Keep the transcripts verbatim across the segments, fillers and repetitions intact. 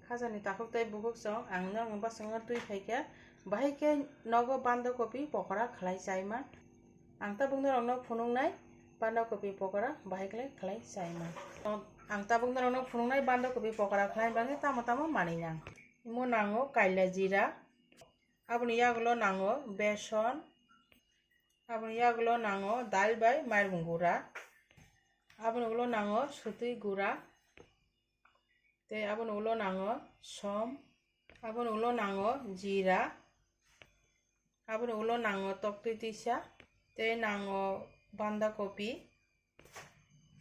Hajani takhuk tei bukhuk chwng ang norokni bwskango twi phaikha, bahai khe nogo banda kopi pokora khlai chaima. Ang tabuk norokno phunuknai banda kopi pokora bahai khlai khlai chaima. Ang tabuk norokno phunuknai banda kopi pokora khlai bagwi tamo tamo manwi nang. Imo nango kaila jira, aboni yagulo nango beson, aboni yagulo nango dal bai mairum gura, aboni ulo nango sutwi gura, tei aboni ulo nango som, aboni ulo nango jira, aboni ulo nango toktwi twisa, tei nango banda kopi,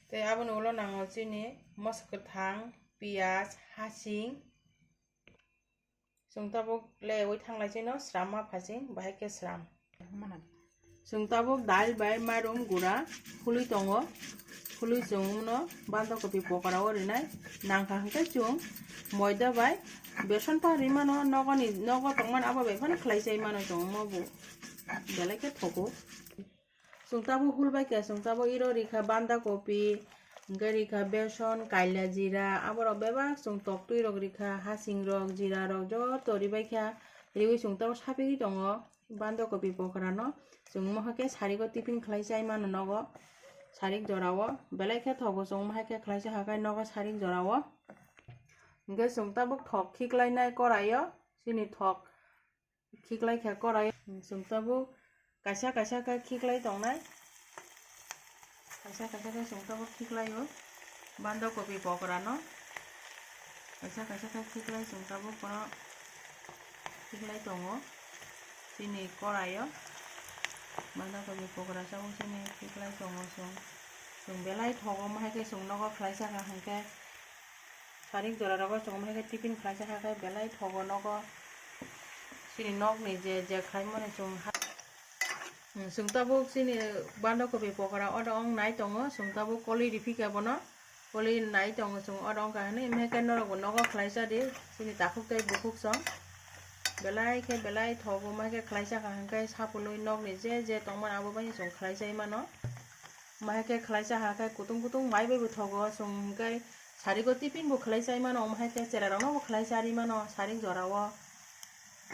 tei aboni ulo nango chini moso kwthang, piyaj, hasing. Chwng tabuk leyaui thanglai chino sramma phasing, bahai khe sram. Chwng tabuk dal bai mairum gura khului tongo, khului chwng no banda kopi pokora o rinai. Nangkha hwnkhe chwng moida bai beson pa ri mano, nogoni, nogo tongmani abo bai phano khlai chai mano chwng omo bo belai khe thogo. Chwng tabuk hul bai khe, chwng tabuk iro rikha banda kopi, hwnkhe rikha beson, kaila jira, aborok bebak chwng toktwi rok rikha, hasing rok, jira rok joto ribaikha, riwi chwng tabuk sapigwi tongo banda kopi pokora no. Chwng mohai khe sarigo tiffin khlai chai mano nogo, sarik jora o belai khe thogo, chwng mohai khe khlai cha hakhai nogo sarik jora o. Hwnkhe chwng tabuk thok khiklai nai korai o, chini thok khiklai kha korai. Chwng tabuk kaisa kaisa khe khiklai tongnai. Kaisa kaisa khe chwng tabuk khiklai o banda kopi pokora no. Kaisa kaisa khe khiklai chwng tabuk bono khiklai tongo. Chini korai o banda kopi pokora tabuk chini khiklai tongo chwng. Chwng belai thogo, mohai khe chwng nogo khlai cha kha hwnkhe. Sarik jora rogo chwng omo hai khe tiffin khlai cha kha khe belai thogo nogo. Chini nokni je je khlai mani chwng ha-, hmm, chwng tabuk chini banda kopi pokora oro ong nai tongo, chwng tabuk koli riphi kha bono, koli nai tongo chwng oro ong kha hinwi, omo hai khe norok bo nogo khlai cha di, chini takhuk tei bukhuk chwng belai khe belai thogo, omo hai khe khlai cha kha hwnkhe sapului nokni je je tongmani abo bai chwng khlai chai mano. Omo hai khe khlai cha ha khe kutung kutung mai bai bo thogo chwng hwnkhe. Sarigo tiffin bo khlai chai mano, omo hai khe chera rok no bo khlai cha ri mano sarik jora o.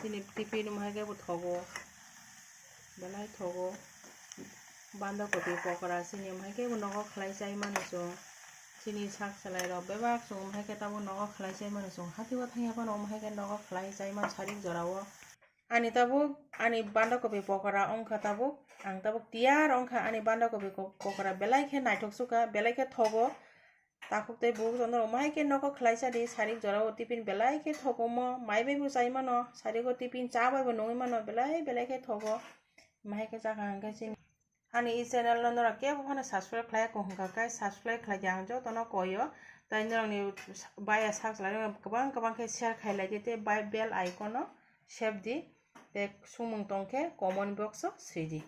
Chini tiffin omo hai khe bo thogo, belai thogo. Banda kopi pokora chini omo hai khe bo nogo khlai chai mano chwng. Chini sak salai rok bebak chwng omo hai khe tabuk nogo khlai chai mano chwng. Hati o thang ya phano omo hai khe nogo khlai chai mano sarik jora o. Ani tabuk, ani banda kopi pokora ongkha tabuk, ang tabuk tiyar ongkha ani banda kopi ko-, pokora belai khe naithok sukha, belai khe thogo. Takhuk tei bukhuk chwng norok omo hai khe nogo khlai cha di, sarik jora o tiffin belai khe thogo omo, mai bai bo chai mano, sarik o tiffin cha bai bo nungwi mano, belai belai khe thogo. Omo hai khe cha kha hwnkhe chini. Ani e channel no norok kebo phano subscribe khlai ya kho hwnkha khe subscribe khlai di, ang jotono koi o. Tai norokni baya sak chalai rok kwbang kwbang khe share khai lai di tei bai bell icon no sep di tei sumung tong khe comment box o swi di.